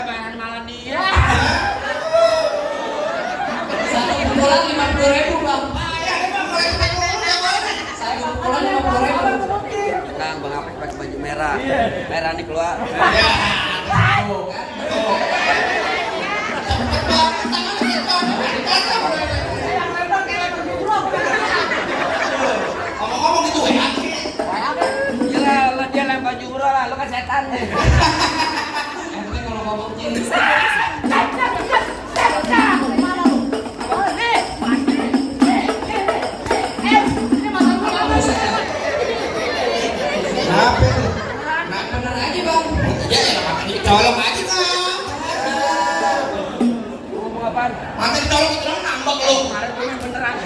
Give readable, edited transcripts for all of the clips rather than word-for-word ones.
bayaran malam dia. Satu kumpulan 50.000 bang. Saya kumpulan 50.000. Tenang, Bang Apes pakai baju merah. Merah nih keluar. Ngomong-ngomong gitu ya. Gila, lo dia yang baju murah lah, lo kan setan. Kalau ngomong cini. Kenapa itu? Nah, bener aja bang. Ya makanya dicolong aja bang. Ngomong apaan? Mata dicolong itu dong nambah lo. Kemarin gue yang beneran.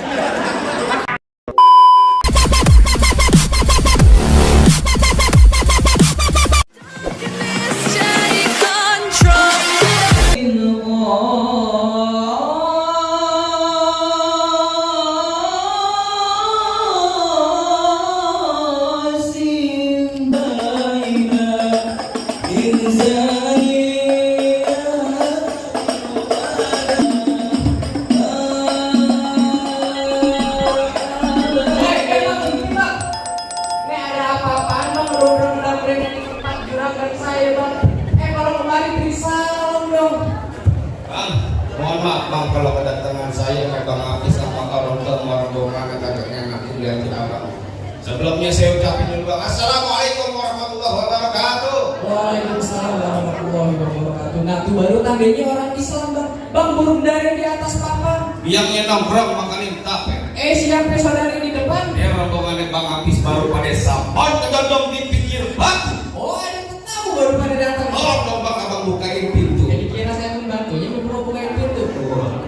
Mohon maaf bang kalau kedatangan saya ke Bang Apis apakah rombongan atau enak dilihat abang. Sebelumnya saya ucapin dulu bang, assalamualaikum warahmatullahi wabarakatuh. Waalaikumsalam warahmatullahi wabarakatuh. Nah tuh baru tandanya orang Islam bang. Bang burung dara di atas papan. Biangnya nongkrong makan tape. Siapa saudari di depan? Rombongannya Bang Apis baru pada sampai kedondong di pinggir batu. Oh ada tamu baru pada datang. Tolong dong bang abang bukain pintu. Jadi kira saya membantunya belum bukain pintu.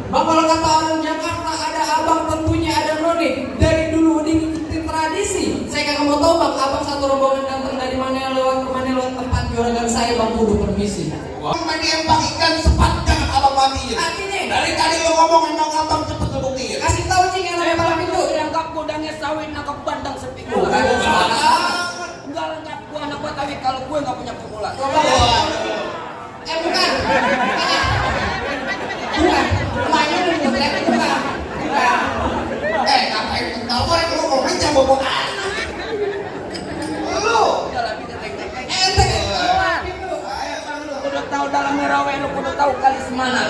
Bang kalau kata orang Jakarta ada abang tentunya ada noni. Dari dulu diikutin tradisi. Saya kagak mau tahu bang abang satu rombongan datang dari mana lewat tempat juragan saya bang kudu permisi. Bang main empang ikan sepat jangan abang matiin. Artinya Dari tadi lo ngomong emang abang cepet ngebuktiin. kasih tahu cing yang namanya palang pintu. Lengkap gudangnya sawit, nangkap bandang sepi. Bukan salah. Enggak lengkap, gua anak gua tapi kalau gue nggak punya permulaan. Bukan. Bukan. Emaknya udah ngeblek bukan. Bukan. Ngapain kental gue yang lo ngomongin jangan bobok anak. Lu. Udah lah, kita tek-tek. Ente keluar. Udah tahu dalam merawe, lu kudu tahu kali semana.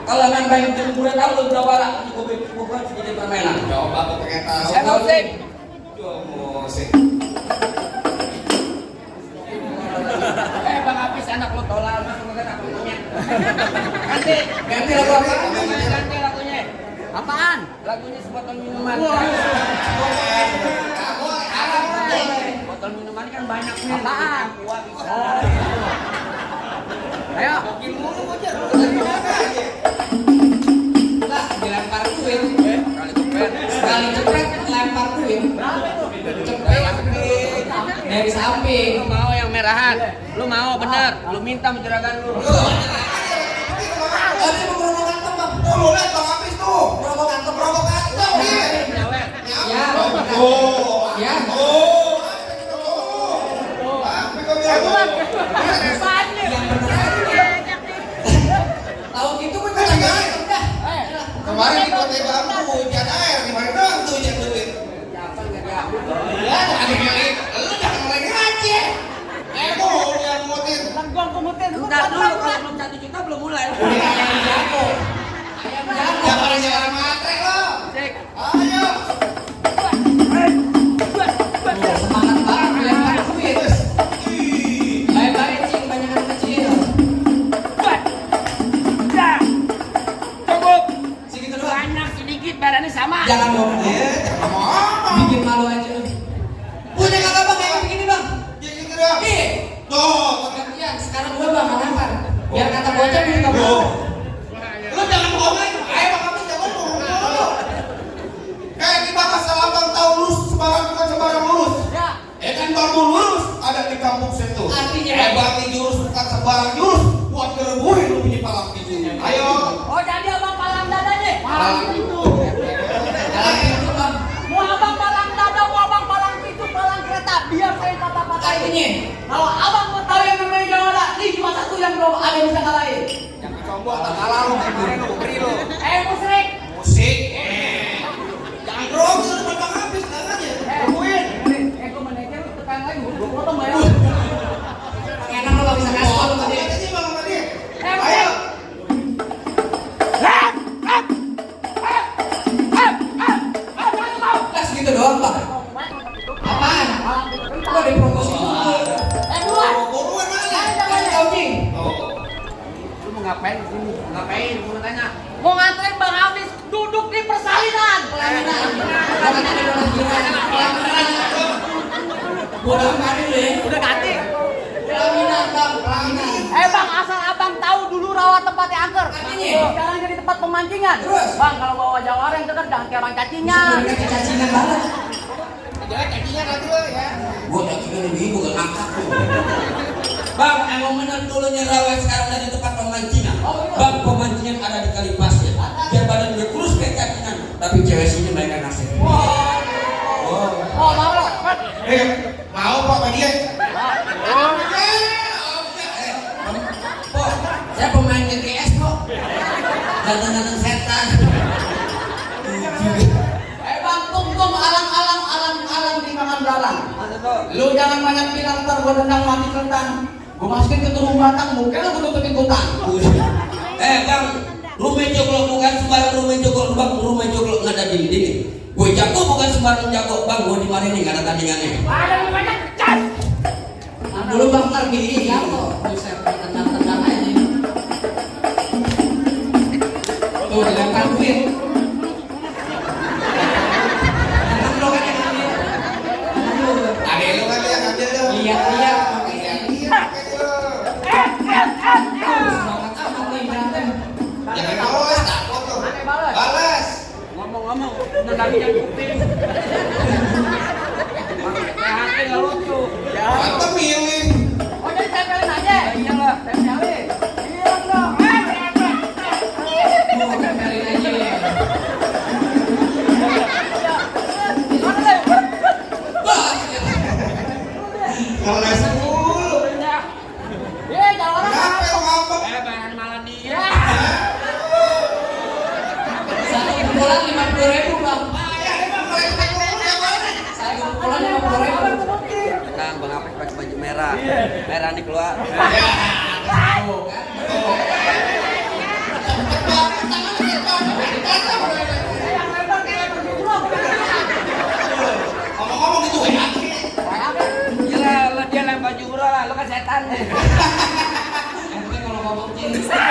Kalau main bayi itu udah tahu lu udah warak, gue bukan segini permainan. Coba aku pengen tahu. Saya musik. Musik. Bang Apis anak lu tolal, mas bukan aku punya. Ganti lagu apa? Ganti lagunya. Apaan? Lagunya sebotol minuman. Botol minuman kan banyak nih. Apaan? Gua bisa. Ayo. Lah, dilempar duit. Kali cepet. Sekali cepet lempar duit. Cepet. Dari samping. Lu mau yang merahan? Lu mau bener? Lu minta menjuragan lu. Ada yang mau kantong bang. Lu lihat Bang Apis tuh. Rokok kantong. Nih. Nyawet. Ya. Oh. Ya. Oh. Tapi kok biar Yang bener aja. Tahu gitu gue kagak ngerti dah. kemarin di Kota Bambu hujan air di mana dong tuh hujan duit. Siapa enggak diambil? Ya, ada yang lu jangan main aja. Lu yang ngutin. Entar dulu kalau belum 1 juta belum mulai. Ayam jago. Jangan jalan matre lo. Cek. Ayo. Semangat banget lempar duit. Lemparin cing banyak anak kecil. Cukup. Segitu doang. Banyak sedikit badannya sama. Jangan dong. Jangan ngomong. Bikin malu aja lu. Punya kakak bang kayak begini bang. Jadi gitu dong. Ih. Tuh. Ya, sekarang gue bang lempar. Biar kata bocah bisa kamu. Lu jangan ngomong. Ayo Bang Apis jangan ngomong dulu. Kita kasih abang tahu lurus sembarang bukan sembarang lurus. Ya. Kan bambu lurus ada di kampung situ. Artinya berarti jurus bukan sembarang jurus buat ngerebuhin lu punya palang pintu. Ayo. Oh jadi abang palang dadanya? Palang pintu. Jalan pintu bang. Mau abang palang dada, mau abang palang pintu, palang kereta. Biar saya patah-patahin. Artinya Kalau abang mau tahu yang namanya Jawa, nih cuma satu yang ada yang bisa kalahin. Jangan sombong, tak kalah lu kemarin lu beri lu. Musrik. Musik. Jangan grogi lu depan Bang Hafiz tangannya. Tungguin. Gue manajer lu tekan lagi, gue potong bayar. Enak lu gak bisa kasih lu tadi. Katanya Bang tadi. Ayo. Ayo. Tes gitu doang, Pak. Apaan? Kok ada promosi dulu? Buruan. Buruan mana? Kasih coaching. Oh. Lu mau ngapain di sini? Ngapain? Gua mau tanya. Mau nganterin Bang Hafiz duduk di persalinan. Pelaminan. Katanya di dalam pelaminan. Udah kali deh. Udah ganti. Pelaminan, Bang. Pelaminan. Bang, asal abang tahu dulu rawa tempatnya angker. Katanya. Sekarang jadi tempat pemancingan. Terus? Bang, kalau bawa jawara yang dekat jangan kayak orang cacingan. Mereka cacingan banget. Jangan cacinya nanti lu ya. Gua cacingan ini bukan angkat lu. Bang, emang benar dulunya rawa sekarang dari tempat pemancingan. Bang, pemancingan ada di kali pasir. Biar badan dia kurus kayak cacingan. Tapi cewek sini mereka nasib. Oh, mau lo. Mau Pak Media? Oh, saya pemain GTS kok. Ganteng-ganteng setan. Bang, tungtung alang-alang di makan belalang. Masa tuh? Lu jangan banyak bilang ntar gua dendang mati kentang. Gua masukin ke turun batang, mungkin lu tutupin kutang. Bang, rumah joglok bukan sembarang rumah joglok, bang. Rumah joglok nggak ada dinding. Gue jago bukan sembarang jago, bang. Gue di mana nih nggak ada tandingannya. Ada yang banyak cas. Nah, dulu bang ntar gini ya kok. Buset, tendang-tendang aja. Tuh, dilempar duit. Tendang lo kan yang ambil. Ada lu kan yang ambil lu. Iya. Semangat amat nih berantem. Jangan awas, takut tuh. Balas. Ngomong-ngomong, nendangin yang putih. Hati nggak lucu. Mantap milih. Oh, jadi tempelin aja. Iyalah. Tempelin. Iya dong. Mau tempelin aja ya. Kelas dulu. Jawara. Kenapa lu ngambek? Bahan malah dia. Satu pukulan 50.000 bang. Ya, emang kelas dulu yang mana? Satu pukulan 50.000. Tenang, bang Apek pakai baju merah. Merah nih keluar. Tahu kan? Ngomong-ngomong gitu ya. Gila, lo dia lem baju bro lah. Lo kan setan nih. Ente kalau ngomong cinta.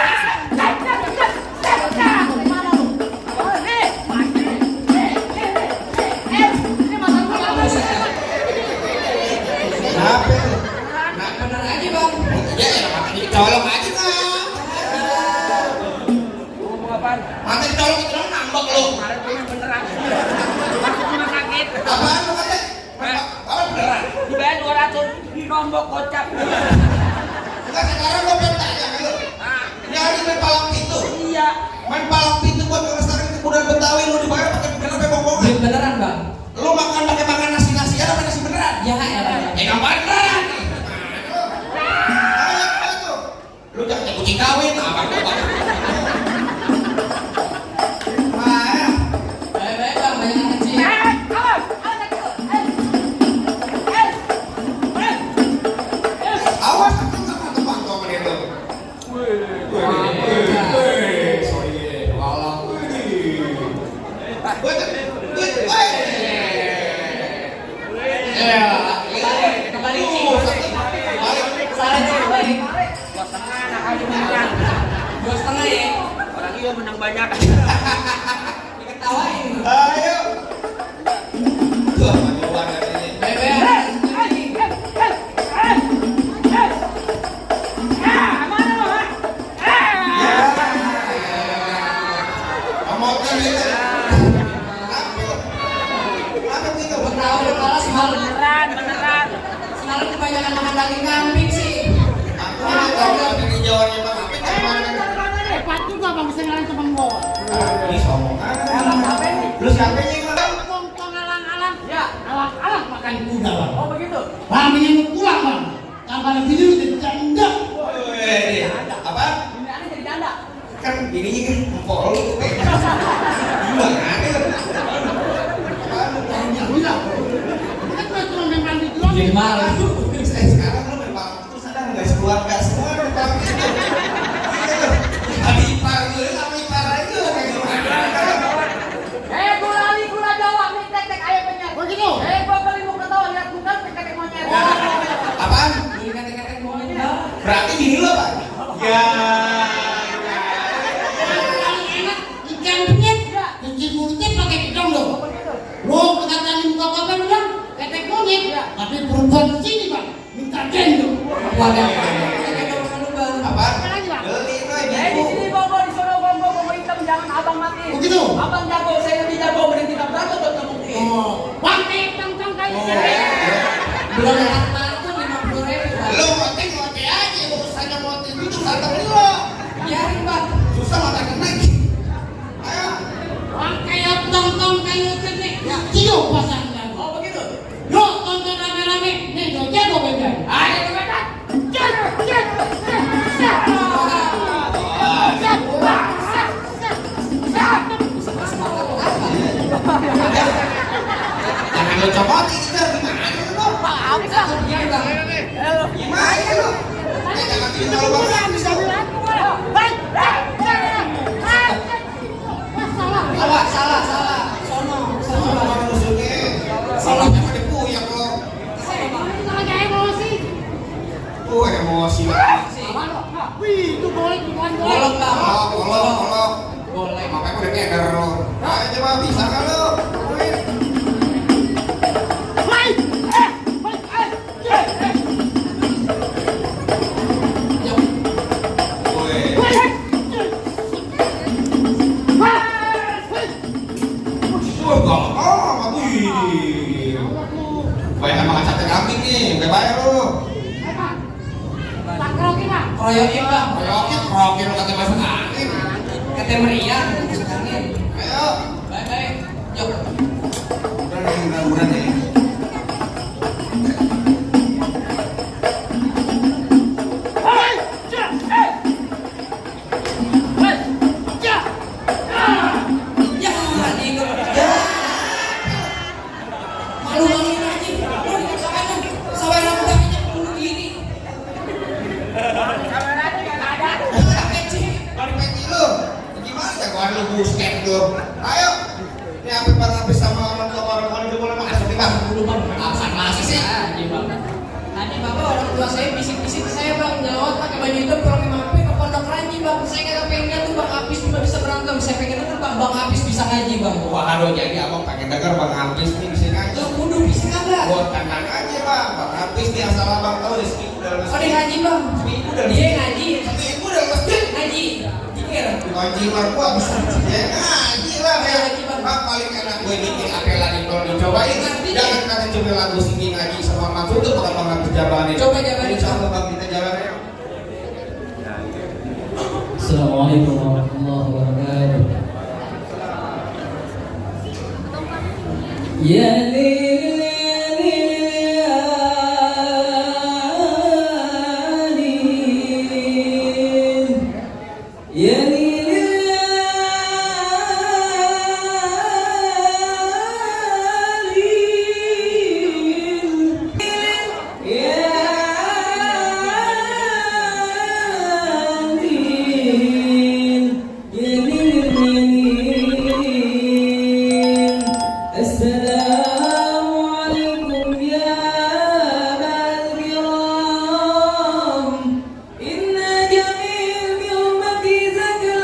Kenapa? Nah, bener aja bang. Ya, makan dicolong aja kan. Ngomong apaan? Mata dicolong itu dong nambah lu. Kemarin gue beneran. Masuk rumah sakit. Apaan lu kata? Apa beneran? Dibayar 200 di nombok kocak. Enggak, sekarang gua pengen tanya ke lu. Ini hari main palang pintu. Iya. Main palang pintu buat melestarikan kebudayaan Betawi lu dibayar pakai berapa bohongan? Beneran bang. Lu makan makan nasi-nasian apa nasi beneran? Ya elah. Yang beneran. Ayo tuh. Lu jangan kayak kucing kawin, apa gua bang? Baik-baik bang, banyak yang kecil. Awas aku sama teman tuh sama dia tuh. Sorry, walau. Kembali cing. Salah cing, balik. 2,5 anak kali menang. 2,5 ya. Orang iya menang banyak. Diketawain. Ayo. Tuh, keluar dari ini. Baik-baik. Pemotong itu. Apa itu? Tahu kalah semalam. Beneran. Semalam kebanyakan makan daging kambing sih. Aku nggak tahu dari Jawanya Bang Apik kemana. Hebat juga bang bisa ngalahin temen gua. Ini sombongan. Lu siapa yang ngomong? Tongtong alang-alang. Ya, alang-alang makan Udah bang. Oh begitu. Bang, mendingan lu pulang bang. Tanpa ada video udah janda. Apa? Ini aneh jadi janda. Kan ininya kan pol. Gimana? Kan cuma main mandi doang. Jadi malah. Sekarang lu memang tuh sadar nggak keluarga semua lu kalau gitu. Tadi ipar gue sama ipar aja kayak gimana? Gula Jawa, nih tek ayo penyet. Begitu. Gua beli mau ketawa lihat bukan tek monyet. Apaan? Beli kata-kata monyet. Berarti gini lo pak? Ya. Enak. Ikan penyet, cuci mulutnya pakai bidong dong. Lo perkataan muka bapak bilang ketek monyet, tapi perempuan di sini bang minta gendong. Wadah. Apa? Apa lagi, Bang? Beli lo Di ibu. sini bongo, di sono bongo hitam jangan abang mati. Begitu? Abang jago, saya lebih jago berhenti tabrak tuh kamu. Oh, Pakai tang kayu. Belum dapat mantu 50.000. Lo ngote aja urusannya ngote itu kata lo. Biarin bang. Susah mata kena. Ayo. pakai tong kayu gede, cium pasangkan. Oh begitu. Yo tonton rame-rame, nih jago bebek. Ayo bebekan. Jangan lo copotin itu gimana lo? Biarin bang. Gimana lo? Jangan bikin kalau bang. Salah. Sono bang. Salahnya pada puyang lo. Emosi Wih, itu boleh bukan Bolong bang. Kolok. Boleh. Makanya udah nyender lo. Ayo coba bisa kan lo? Wah, gampang, wih. Banyak makan sate kambing nih, udah bayar lo. Royokin bang. Rokin lo kata masuk angin. Kata meriah. Masuk angin. Ayo. Baik. Yuk. Udah nih. Ya, anjing. Ya. Malu-maluin anjing. Lu dikatakan sampai rambut bunuh diri. Balik peci lu. Gimana jagoan lu busket lu? Ayo. Ini habis sama orang-orang itu boleh masuk nih bang. Dulu bang. Apaan masih sih? Anjing bang. Tadi bapak orang tua saya bisik-bisik saya bang nyawat pakai baju hitam pakai mampir ke pondok ranji bang. Saya kagak pengen lihat tuh bang Apis juga bisa berantem. Saya pengen denger bang Apis bisa ngaji bang. Wah aduh jadi abang pengen denger bang Hampis nih bisa ngaji. Lo kudu bisa kagak? Buat tenang aja bang. Bang Hampis nih asal abang tahu di seminggu dalam Oh dia ngaji bang. Seminggu dalam Dia ngaji. Seminggu dalam masjid. Ngaji. Pikir. Ngaji mah gua bisa ya ngaji lah ya. Ngaji, Bang. Bang paling enak gue bikin apa lagi kalau dicobain. Jangan kata coba lagu sini ngaji sama Maksud tuh bakal bang Hampis jabanin. Coba jabanin. Insyaallah bang kita jalan ayo. Assalamualaikum warahmatullahi wabarakatuh. Ya lil ya Zakaria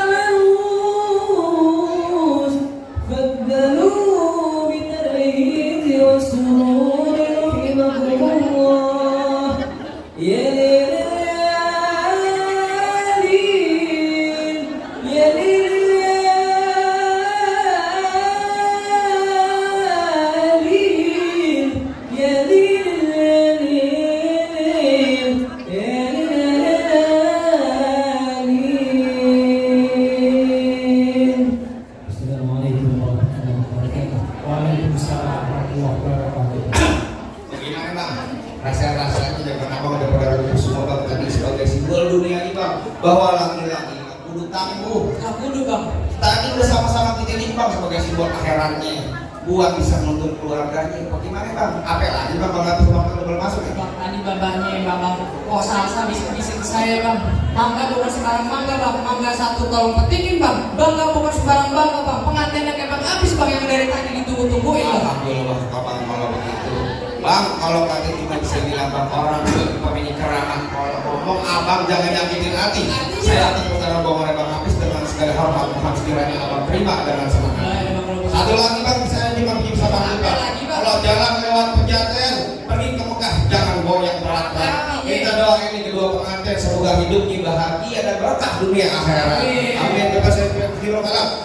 kudu tangguh. Aku dulu bang. Tadi udah sama-sama kita nimbang sebagai simbol akhiratnya buat bisa menuntut keluarganya. Bagaimana bang? Apa lagi bang kalau nggak tuh double masuk ya? Bang tadi babahnya bang, kok salsa bisik-bisik ke saya bang. Mangga bukan sembarang mangga bang, mangga satu tolong petikin bang. Bangga bukan sembarang bangga bang, pengantinnya kayak bang Apis bang yang dari tadi ditunggu-tungguin bang. Alhamdulillah kapan kalau begitu. Bang, kalau kaki cuma bisa bilang bang orang pemilik keramat. Kalau ngomong abang jangan nyakitin hati. Saya akan utara rombongan bang Apis dengan segala hormat mohon sekiranya abang terima dengan senang hati. Satu lagi bang, saya cuma bisa bantu bang. Kalau jalan lewat Pejaten, pergi ke Mekah, jangan goyang berat-berat. Kita doain ini kedua pengantin semoga hidupnya bahagia dan berkah dunia akhirat. Amin.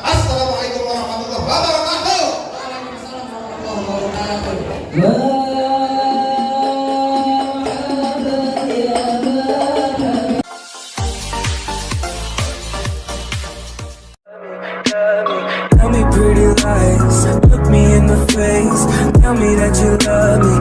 Assalamualaikum warahmatullahi wabarakatuh. Waalaikumsalam warahmatullahi wabarakatuh. Tell me pretty lies, look me in the face. Tell me that you love me,